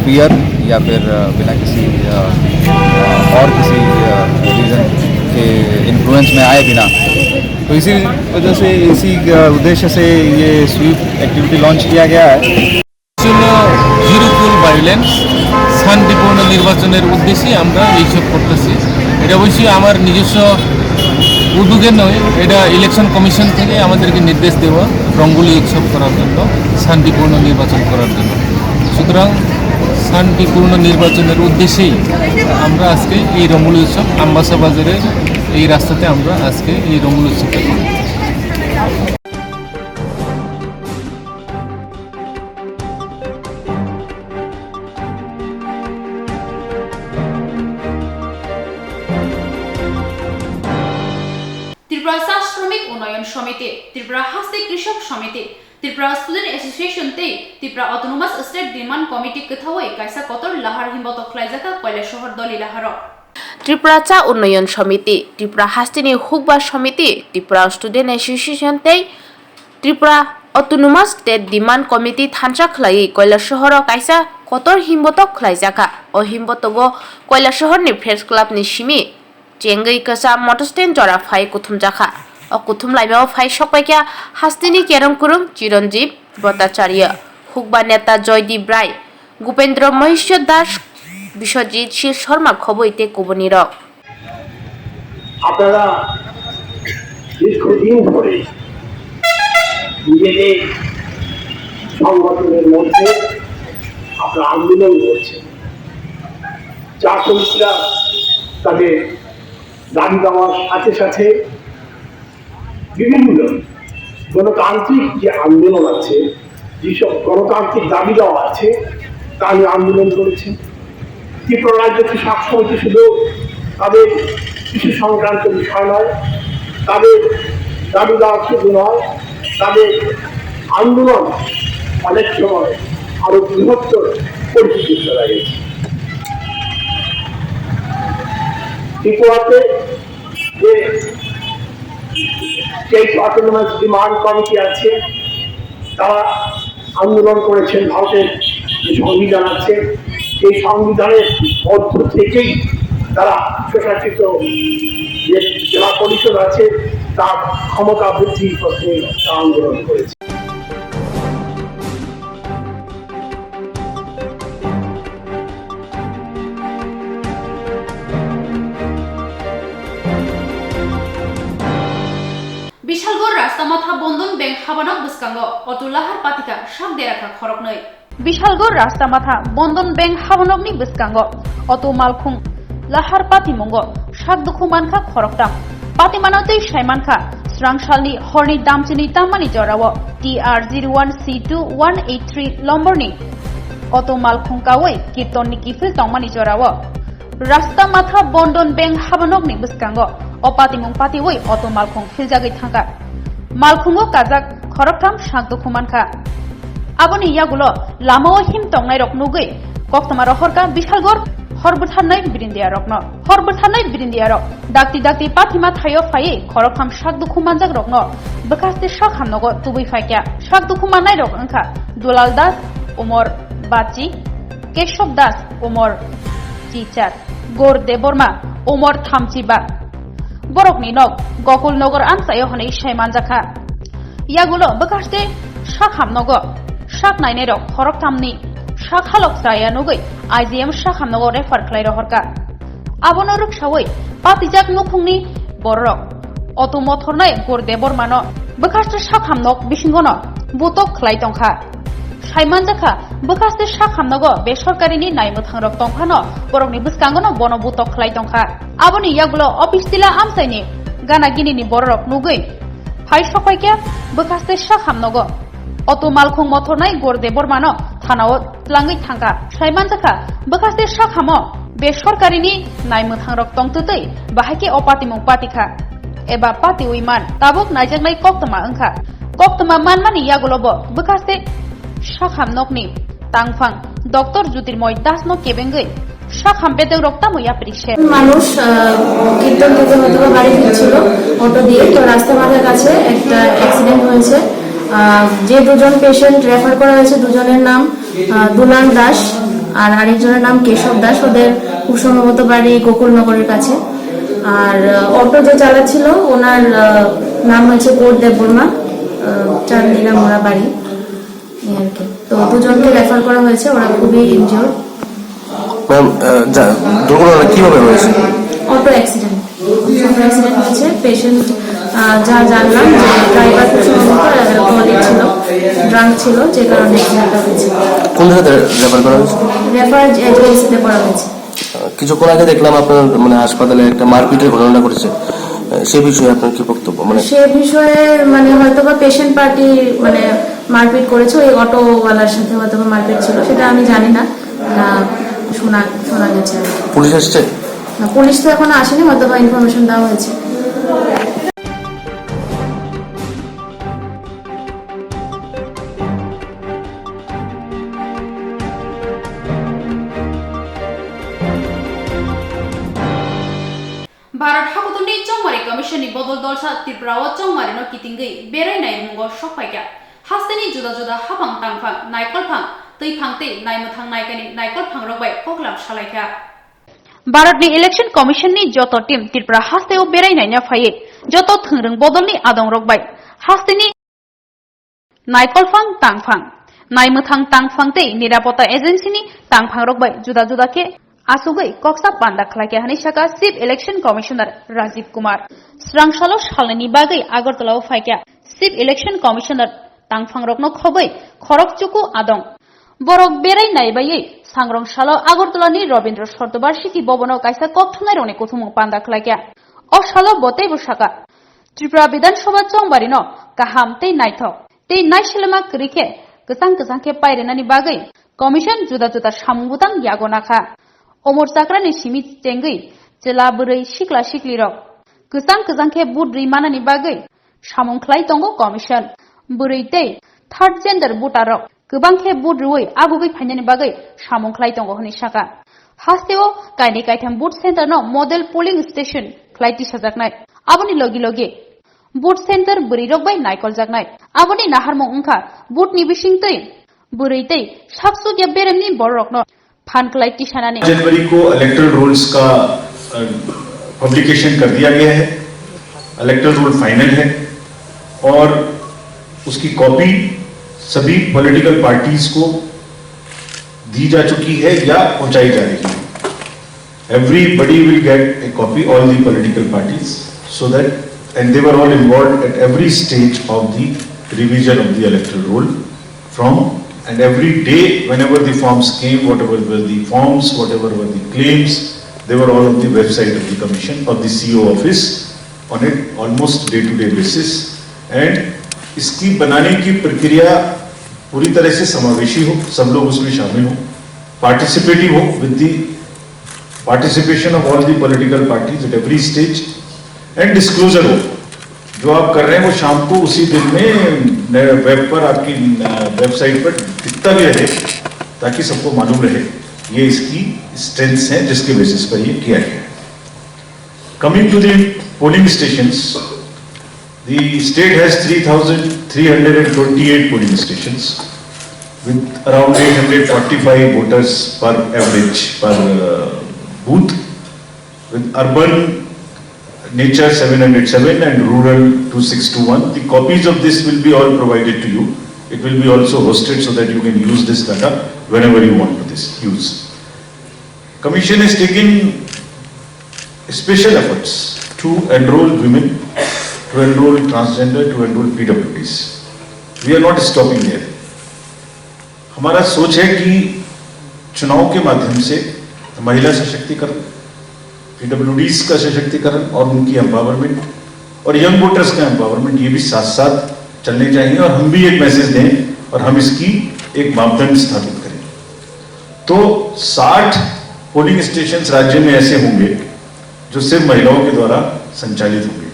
फियर या फिर, अ, बिना किसी, अ, अ, और किसी, अ, रीज़न के इन्फ्लुएंस में आए बिना। तो इसी वजह से, इसी, अ, उद्देश्य से ये स्वीप एक्टिविटी लॉन्च किया गया है। জন্য জিরো পোল ভায়োলেন্স, শান্তিপূর্ণ নির্বাচনের উদ্দেশ্যে আমরা এইসব করতেছি। এটা অবশ্যই আমার নিজস্ব উদ্যোগে নয়, এটা ইলেকশন কমিশন থেকে আমাদেরকে নির্দেশ দেওয়া রঙ্গোলি উৎসব করার জন্য, শান্তিপূর্ণ নির্বাচন করার জন্য। সুতরাং শান্তিপূর্ণ নির্বাচনের উদ্দেশ্যেই আমরা আজকে এই রঙ্গোলি উৎসব আম্বাসা বাজারের এই রাস্তাতে আমরা আজকে এই রঙ্গোলি উৎসবটা করি। Tripura Sha Shramik Unnayan Samiti, Tripura Haste Krishok Samiti, Tripura Student Association tei Tripura Autonomous State Demand Committee kwthawi kaisa kotor lahar himbotok khlaijak Kailasahar Doli laharo. Tripura Cha Unnayan Samiti, Tripura Hasteni Hukba Samiti, Tripura Student Association tei Tripura Autonomous State Demand Committee thansa khlaiwi Kailasaharo kaisa kotor himbotok khlaijakha. O himbotogo Kailasaharni Press Club ni simi chengwi kwcham motor stand jora phai kuthumjakha. O kuthum laimao phai sokpaikha hasteni kerong kwrwng Chiranjeev Bhattacharya, hukba neta Joydeep Rai, Gupendra Mahishya Das, Biswajit Sil Sharma khobwi tei kubunirok. আপনারা দীর্ঘদিন ধরে নিজেদের সংগঠনের মধ্যে আপনারা আন্দোলন করছেন। চা শ্রমিকরা তাদের দাবি দাওয়ার সাথে সাথে বিভিন্ন গণতান্ত্রিক যে আন্দোলন আছে, যেসব গণতান্ত্রিক দাবি দাওয়া আছে, তা নিয়ে আন্দোলন করেছে। ত্রিপুরা রাজ্য কৃষক সমিতি শুধু তাদের কৃষি সংক্রান্ত বিষয় নয়, তাদের দাবি দাওয়া শুধু নয়, তাদের আন্দোলন অনেক সময় আরো বৃহত্তর পরিস্থিতি চলে গেছে। ত্রিপুরাতে যে স্টেট অটোনমাস ডিমান্ড কমিটি আছে, তারা আন্দোলন করেছেন ভারতের যে সংবিধান আছে, সেই সংবিধানের মধ্য থেকেই তারা স্বশাসিত যে জেলা পরিষদ আছে, তার ক্ষমতা বৃদ্ধির পক্ষে তারা আন্দোলন করেছে। Bishalgarh Rastamatha Bandhan Bank habanok bwskango auto lahar patikha sak derakha khoroknwi. Bishalgarh Rastamatha Bandhan Bank habanokni bwskango auto malkhung lahar patimungo sak dukhu mankha khoroktam. Patimano tei saimankha, srangsalni horni damchini tammani jorao T R zero one C two one eight three lomborni auto malkhung kaui Kirtonni kiphil tongmani jorao Rastamatha Bandhan Bank habanokni bwskango o patimung patiwi auto malkhung philjagwi thangkha. Malkhungo kajak khoroktham sak dukhu mankha. Aboni yagulo lamao him tongnairok nugwi koktwma rohorkha Bishalgarh hor bwtharnai birindiyarokno. Hor bwtharnai birindiyarok dakti dakti pathima thaio phaiwi khoroktham sak dukhu manjakrokno bwkhaste sak hamnogo tubui phaikha. Sak dukhu mannairok wngkha Dulal Das, Umor Bachi, Keshob Das, Umor Chichar, Gor Debbarma, Umor Thamchiba. Borokni nok Gokul Nagar amchaio hwnwi sai manjakha. Yagulo bwkhaste sak hamnogo sak nainairok khoroktham ni sak halok chaya nugwi I G M sak hamnogo refer khlai rohorkha. Abono rwksawi patijak nukhungni bororok auto mothornai Gor Debbarmano bwkhaste sak hamnok bisingono butok khlai tongkha. Sai manjakha, bwkhaste sak hamnogo besorkarini naimwthangrok tongphano borokni bwskangono bono butok khlai tongkha. Aboni yagulo office tila amchaini gana ginini bororok nugwi phai sokphaikha bwkhaste sak hamnogo. Auto malkhung mothornai Gor Debbarmano thanao tlangwi thangkha. Sai manjakha, bwkhaste sak hamo besorkarini naimwthangrok tongtwtwi bahai khe o patimung patikha eba patiwi man tabuk naijaknai koktwma wngkha. Koktwma manmani yagulobo bwkhaste sak hamnokni tangphang Doctor Jyotirmoy Dasno kebengwi sak ham bedekrok tamo yapri se. মানুষ, আহ, কীর্তন থেকে হয়তো বা বাড়ি ফিরছিল অটো দিয়ে, তো রাস্তা মাথার কাছে একটা অ্যাক্সিডেন্ট হয়েছে। আহ, যে দুজন পেশেন্ট রেফার করা হয়েছে, দুজনের নাম, আহ, দুলাল দাস আর আরেকজনের নাম কেশব দাস। ওদের খুব সম্ভবত বাড়ি গোকুলনগরের কাছে। আর, আহ, অটো যে চালাচ্ছিল, ওনার, আহ, নাম হচ্ছে গৌর দেববর্মা, আহ, চান্দিনা মোড়া বাড়ি। এই আর কি। তো দুজনকে রেফার করা হয়েছে, ওরা খুবই ইনজিওর্ড। ম্যাম, আহ, যা-, দুর্ঘটনাটা কিভাবে হয়েছে? Auto accident. অটো অ্যাক্সিডেন্ট হয়েছে। পেশেন্ট, আহ, যা জানলাম যে ড্রাইভার খুব সম্ভবত অ্যালকোহলিক ছিল, ড্রাঙ্ক ছিল, যে কারণে অ্যাক্সিডেন্টটা হয়েছে। কোন জায়গাতে রেফার করা হয়েছে? রেফার এজিএমসিতে করা হয়েছে। আহ, কিছুক্ষণ আগে দেখলাম আপনার, মানে, হাসপাতালে একটা মারপিটের ঘটনা ঘটেছে। আহ, সে বিষয়ে আপনার কি বক্তব্য? মানে, সে বিষয়ে, মানে, হয়তো বা পেশেন্ট পার্টি, মানে, মারপিট করেছে, ওই অটোওয়ালার সাথে হয়তো বা মারপিট ছিল, সেটা আমি জানি না। আহ, শোনা, শোনা গেছে আর কি। পুলিশ এসছে? না, পুলিশ তো এখনো আসেনি, হয়তো বা ইনফরমেশন দেওয়া হয়েছে। Bharat hakutorni Chongmari Commission ni bodol dolsa Tripura o chongmari no kitingwi berai nai mungo sokphaikha. Hasteni juda juda haphang tangphang, naikolphang, twiphang tei naimwthang naikani naikolphang rok bai koklam salaikha. Bharat ni Election Commission ni joto team Tripura haste o berai naina phaiwi joto thwngrwng bodol ni adong rok bai hasteni naikolphang tangphang, naimwthang tangphang tei nirapota agency ni tangphangrok bai juda juda khe asugwi koksa panda khlaikha hwnwi sakha Chief Election Commissioner Rajiv Kumar. Srang salo salnwini bagwi Agartala o phaikha Chief Election Commissioner tangphangrokno khobwi khorok chuku adong. Borok berai nai baiwi sangrong salo Agartala ni Rabindra Sardarswriti Bhavan o kaisa kok thumnairokni kuthumung panda khlaikha. O salo bo teibo sakha, Tripura Bidhan Sabha chongbarino kaham tei naithok tei naisilema kwrwi khe kwchang kwchang khe pairinani bagwi commission juda juda samung butang yago nakha. Omor chakrani simi chengwi chwla bwrwi sikla siklirok kwchang kwchang khe vote rwi manani bagwi samung khlai tongo commission. Bwrwi tei third gender voter rok kwbang khe vote rwui agugwi phainani bagwi samung khlai tongo hwnwi saka. Hasteo kainwi kaitham vote center no model polling station khlai tisajaknai. Aboni logi logi vote center bwrwi rok bai naikoljaknai. Aboni naharmung wngkha vote ni bisingtwi bwrwi tei saksukya beremni bororokno phan klai tisanani. जनवरी को electoral rolls का पब्लिकेशन कर दिया गया है। Electoral roll final है और उसकी कॉपी सभी पॉलिटिकल पार्टीज को दी जा चुकी है या पहुंचाई जा रही है। Everybody will get a copy, all the political parties, so that, and they were all involved at every stage of the revision of the electoral roll, from, and every day, whenever the forms came, whatever were the forms, whatever were the claims, they were all on the website of the commission, of the C E O office, on a almost day-to-day basis. And इसकी बनाने की प्रक्रिया पूरी तरह से समावेशी हो, सब लोग उसमें शामिल हो, पार्टिसिपेटिव हो, with the participation of all the political parties at every stage, and disclosure हो। जो आप कर रहे हैं, वो शाम को उसी दिन में वेब पर, आपकी वेबसाइट पर दिखता भी रहे, ताकि सबको मालूम रहे ये इसकी स्ट्रेंथ्स हैं जिसके बेसिस पर ये किया गया है। Coming to the polling stations, the state has three thousand three hundred and twenty-eight polling stations with around eight hundred forty-five voters per average per uh, booth, with urban nature seven hundred seven and rural two six two one. The copies of this will be all provided to you. It will be also hosted so that you can use this data whenever you want to this use. Commission has taken special efforts to enroll women, to enroll transgender, to enroll P W Ds. We are not stopping there. हमारा सोच है कि चुनाव के माध्यम से महिला सशक्तिकरण, पीडब्ल्यूडीज का सशक्तिकरण और उनकी एम्पावरमेंट और यंग वोटर्स का एम्पावरमेंट, ये भी साथ साथ चलने चाहिए और हम भी एक मैसेज दें और हम इसकी एक मापदंड स्थापित करें। तो साठ पोलिंग स्टेशंस राज्य में ऐसे होंगे जो सिर्फ महिलाओं के द्वारा संचालित होंगे।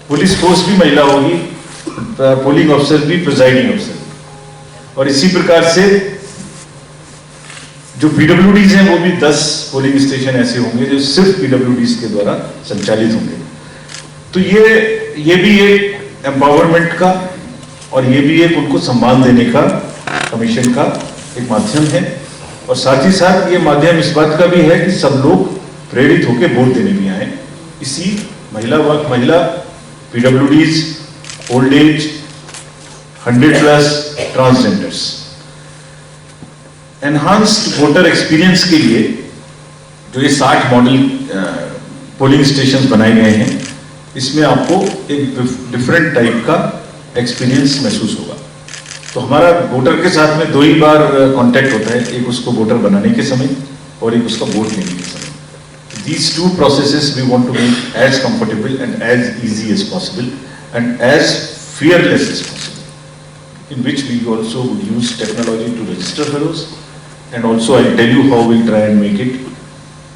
पुलिस फोर्स भी महिला होगी, पोलिंग ऑफिसर भी, प्रिजाइडिंग ऑफिसर। और इसी प्रकार से जो पीडब्ल्यूडीज हैं, वो भी दस पोलिंग स्टेशन ऐसे होंगे जो सिर्फ पीडब्ल्यूडीज के द्वारा संचालित होंगे। तो ये ये भी एक एम्पावरमेंट का और ये भी एक उनको सम्मान देने का कमीशन का एक माध्यम है। और साथ ही साथ ये माध्यम इस बात का भी है कि सब लोग प्रेरित होकर वोट देने भी आए। इसी महिला वर्ग, महिला, पीडब्ल्यूडीज, old age, hundred plus, transgenders, enhanced voter experience के लिए जो ये साठ मॉडल पोलिंग स्टेशंस बनाए गए हैं, इसमें आपको एक डिफरेंट टाइप का एक्सपीरियंस महसूस होगा। तो हमारा वोटर के साथ में दो ही बार कांटेक्ट होता है, एक उसको वोटर बनाने के समय और एक उसका वोट लेने के समय। These two processes we want to make as comfortable and as easy as possible and as fearless as possible, in which we also would use technology to register fellows, and also I'll tell you how we'll try and make it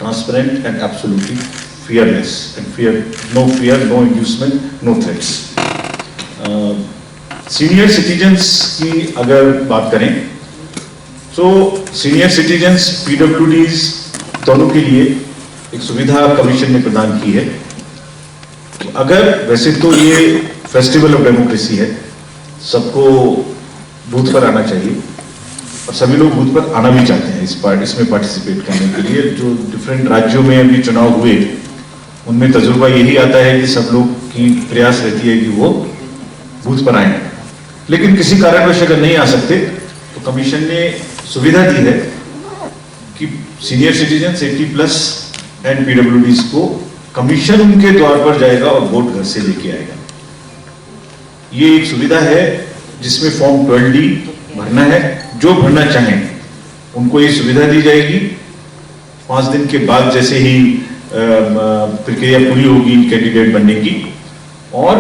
transparent and absolutely fearless and fear, no fear, no inducement, no threats. Senior citizens की अगर बात करें तो senior citizens, पीडब्ल्यूडीज दोनों के लिए एक सुविधा कमीशन ने प्रदान की है। अगर वैसे तो ये फेस्टिवल ऑफ डेमोक्रेसी है, सबको बूथ पर आना चाहिए और सभी लोग बूथ पर आना भी चाहते हैं इस पार्ट इसमें पार्टिसिपेट करने के लिए। जो डिफरेंट राज्यों में अभी चुनाव हुए, उनमें तजुर्बा यही आता है कि सब लोग की प्रयास रहती है कि वो बूथ पर आए, लेकिन किसी कारणवश अगर नहीं आ सकते तो कमीशन ने सुविधा दी है कि senior citizens, eighty plus and पीडब्ल्यूडीज को कमीशन उनके द्वार पर जाएगा और वोट घर से लेके आएगा। ये एक सुविधा है जिसमें फॉर्म ट्वेल्व डी भरना है। जो भरना चाहें उनको ये सुविधा दी जाएगी। पाँच दिन के बाद जैसे ही अ, अ, प्रक्रिया पूरी होगी कैंडिडेट बनने की, और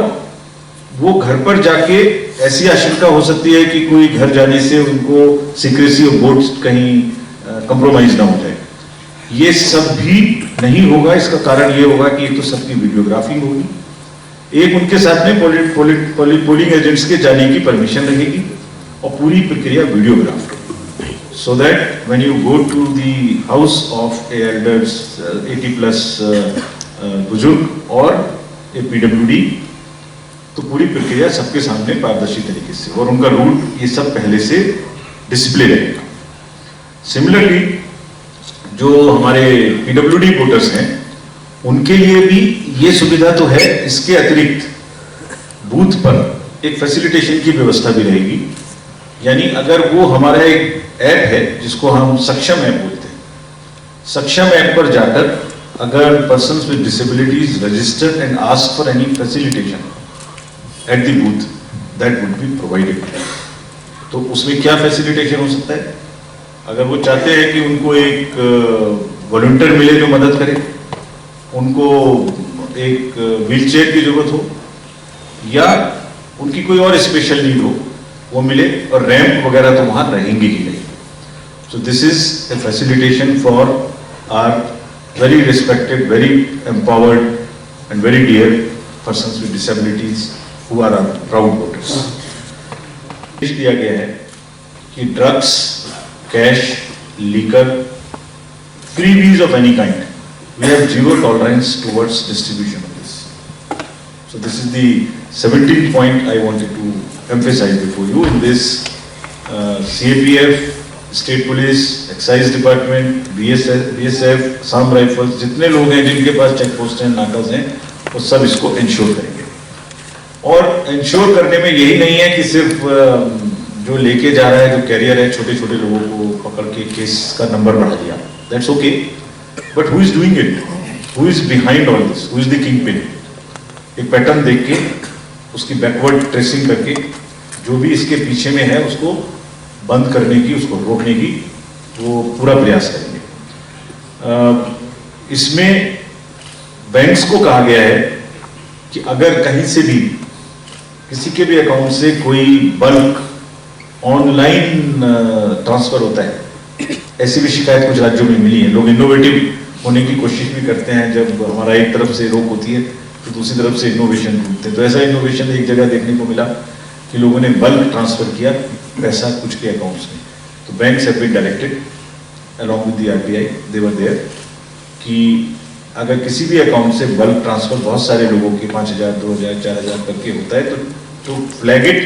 वो घर पर जाके ऐसी आशंका हो सकती है कि कोई घर जाने से उनको सीक्रेसी ऑफ वोट्स कहीं कॉम्प्रोमाइज ना हो जाए। ये सब भी नहीं होगा। इसका कारण ये होगा कि एक तो सबकी वीडियोग्राफी होगी, एक उनके साथ में पोलि-, पोलि-, पोलि-, पोलिंग एजेंट्स के जाने की परमिशन रहेगी और पूरी प्रक्रिया videograph, so that when you go to the house of a elders, eighty plus बुजुर्ग और ए पीडब्ल्यूडी, तो पूरी प्रक्रिया सबके सामने पारदर्शी तरीके से, और उनका रूट, ये सब पहले से डिस्प्ले रहेगा। सिमिलरली, जो हमारे पीडब्ल्यूडी वोटर्स हैं, उनके लिए भी ये सुविधा तो है, इसके अतिरिक्त बूथ पर एक फैसिलिटेशन की व्यवस्था भी रहेगी। यानी अगर वो हमारा एक ऐप है जिसको हम सक्षम ऐप बोलते हैं, सक्षम ऐप पर जाकर अगर persons with disabilities register and ask for any facilitation at the booth, that would be provided. तो उसमें क्या फैसिलिटेशन हो सकता है? अगर वो चाहते हैं कि उनको एक वॉलंटियर मिले जो मदद करे, उनको एक व्हीलचेयर की जरूरत हो, या उनकी कोई और स्पेशल नीड हो, वो मिले, और रैंप वगैरह तो वहाँ रहेंगे ही नहीं। So this is a facilitation for our very respected, very empowered and very dear persons with disabilities who are our proud voters. आदेश दिया गया है कि drugs, cash, liquor, freebies of any kind, we have zero tolerance towards distribution of this. So this is the seventeenth point I wanted to emphasize before you in this, uh, C A P F, State Police, Excise Department, B S F, B S F, Assam Rifles, जितने लोग हैं जिनके पास check post हैं, नाकाज हैं, वो सब इसको इंश्योर करेंगे। और इंश्योर करने में यही नहीं है कि सिर्फ, अ, जो लेके जा रहा है, जो कैरियर है, छोटे छोटे लोगों को पकड़ के केस का नंबर बढ़ा दिया, that's okay, but who is doing it? Who is behind all this? Who is the kingpin? एक पैटर्न देख के, उसकी बैकवर्ड ट्रेसिंग करके, जो भी इसके पीछे में है, उसको बंद करने की, उसको रोकने की वो पूरा प्रयास करेंगे। अ, इसमें बैंक्स को कहा गया है कि अगर कहीं से भी किसी के भी अकाउंट से कोई बल्क ऑनलाइन, अ, ट्रांसफर होता है, ऐसी भी शिकायत कुछ राज्यों में मिली है। लोग इनोवेटिव होने की कोशिश भी करते हैं, जब हमारा एक तरफ से रोक होती है तो दूसरी तरफ से इनोवेशन ढूंढते हैं। तो ऐसा इनोवेशन एक जगह देखने को मिला कि लोगों ने बल्क ट्रांसफर किया पैसा कुछ के अकाउंट्स में। तो banks have been directed along with the R B I, they were there, कि अगर किसी भी अकाउंट से बल्क ट्रांसफर बहुत सारे लोगों के पाँच हज़ार, दो हज़ार, चार हज़ार करके होता है, तो, तो flag it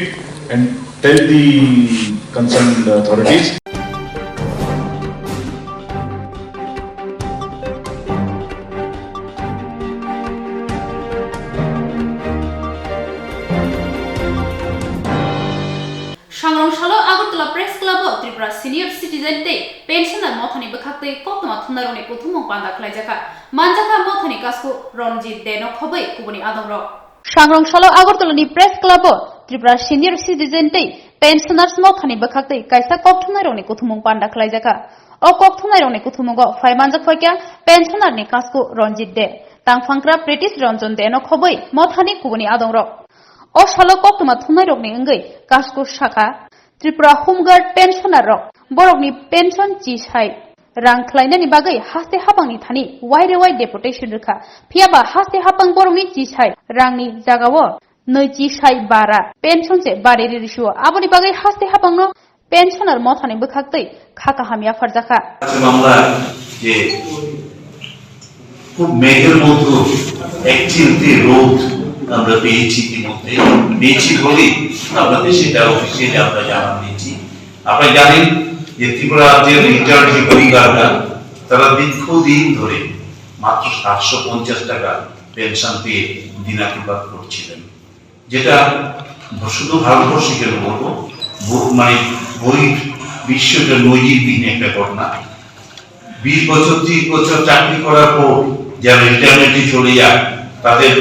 and tell the concerned authorities. Sangrong salo Agartala Press Club o Tripura Senior Citizen tei Pensioner mothani bwkhaktwi koktwma thumnairokni kuthumung panda khlaijakha. Manjakha mothani kasku Ranjit De no khobwi kubuni adongrok. Sangrong salo Agartalani Press Club o Tripura Senior Citizen tei Pensioners mothani bwkhaktwi kaisa kokthumnairokni kuthumung panda khlaijakha. O kokthumnairokni kuthumungo phai manjak phaikha pensioner ni kasku Ranjit De, tangphangkra Pritish Ranjan De no khobwi mothani kubuni adongrok. O salo koktwma thumnairokni wngwi kasku sakha Tripura Home Guard pensioner rok. Borokni pension chisai rang khlainani bagwi haste hapangni thani wairewai deputation rwkha. Phiyaba haste hapang borokni chisai rangni jagao nwi chisai bara pension se bari riri sio. Aboni bagwi haste hapangno pensioner mothani bwkhaktwi kha kaham yapharjakha. আছে মামলা যে খুব মেঘের মধ্যে এক চিলতে রোদ আমরা পেয়েছি ইতিমধ্যে, পেয়েছি বলেই আমরা দেশে তেরো অফিসিয়ালি আমরা জানান দিয়েছি। আপনারা জানেন যে ত্রিপুরা রাজ্যের রিটায়ার্ড যে হোমগার্ডরা তারা দীর্ঘদিন ধরে মাত্র সাতশো পঞ্চাশ টাকা পেনশন পেয়ে দিনাতিপাত করছিলেন। যেটা শুধু ভারতবর্ষে কেন বলবো, ব-, মানে বহির বিশ্ব একটা নজিরবিহীন একটা ঘটনা। বিশ বছর, ত্রিশ বছর চাকরি করার পর যারা রিটায়ারমেন্টে চলে যায়, তাদের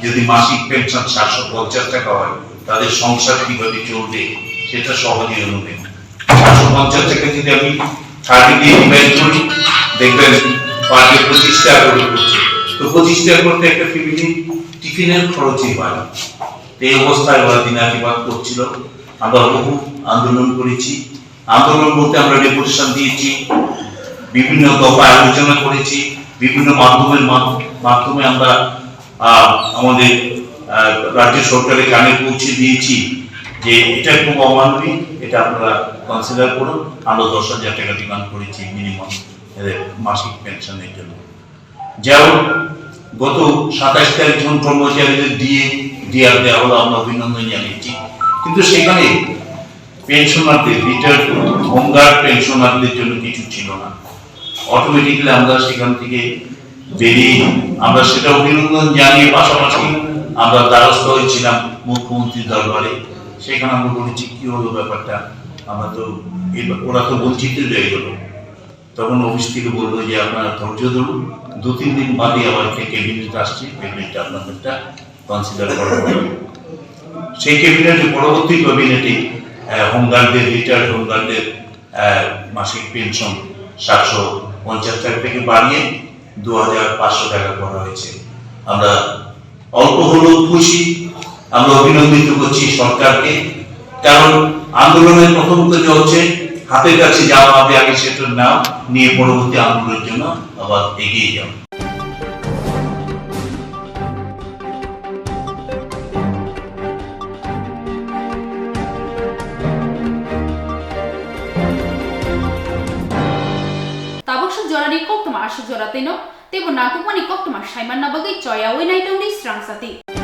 যদি মাসিক পেনশন সাতশো পঞ্চাশ টাকা হয়, তাদের সংসার কিভাবে চলবে সেটা সহজেই অনুমেয়। সাতশো পঞ্চাশ টাকা যদি আমি থার্টি দিয়ে ডিভাইড করি, দেখবেন পার ডে পঁচিশ টাকা করে পড়ছে। তো পঁচিশ টাকা করতে একটা ফ্যামিলি টিফিনের খরচই হয়। এই অবস্থায় ওরা দিনাতিপাত করছিল। আমরা বহু আন্দোলন করেছি। আন্দোলন বলতে আমরা ডেপুটেশন দিয়েছি, বিভিন্ন দফায় আলোচনা করেছি, বিভিন্ন মাধ্যমের মাধ-, মাধ্যমে আমরা, আহ, আমাদের, আহ, রাজ্য সরকারের কানে পৌঁছে দিয়েছি যে এটা খুব অমানবিক, এটা আপনারা কনসিডার করুন। আমরা দশ হাজার টাকা ডিমান্ড করেছি মিনিমাম, এদের মাসিক পেনশনের জন্য। যাই হোক, গত সাতাশ তারিখ যখন কর্মচারীদের ডিএ, ডিআর দেওয়া হলো, আমরা অভিনন্দন জানিয়েছি, কিন্তু সেখানে পেনশনারদের, রিটায়ার্ড হোমগার্ড পেনশনারদের জন্য কিছু ছিল না। অটোমেটিক্যালি আমরা সেখান থেকে বেরিয়ে, আমরা সেটা অভিনন্দন জানিয়ে পাশাপাশি আমরা দ্বারস্থ হয়েছিলাম মুখ্যমন্ত্রীর দরবারে। সেখানে আমরা বলেছি, "কি হলো ব্যাপারটা? আমরা তো এই, ওরা তো বঞ্চিত রয়ে গেল।" তখন অফিস থেকে বললো যে, "আপনারা ধৈর্য ধরুন, দু তিন দিন বাদে আবার একটা ক্যাবিনেট আসছে, ক্যাবিনেটে আপনাদেরটা কনসিডার করা হবে।" সেই ক্যাবিনেটে, পরবর্তী ক্যাবিনেটে, আহ, হোমগার্ডদের, রিটায়ার্ড হোমগার্ডদের, আহ, মাসিক পেনশন সাতশো পঞ্চাশ টাকা থেকে বাড়িয়ে দু হাজার পাঁচশো টাকা করা হয়েছে। আমরা অল্প হলেও খুশি, আমরা অভিনন্দিত করছি সরকারকে, কারণ আন্দোলনের প্রথম থেকে হচ্ছে হাতের কাছে যা পাবে আগে সেটা নাও, নিয়ে পরবর্তী আন্দোলনের জন্য আবার এগিয়ে যাও। Tabuk suk jorani koktwma aswk jora twino, teibo nangkukmani koktwma saimanna bagwi choyaui naitongdi srang sati.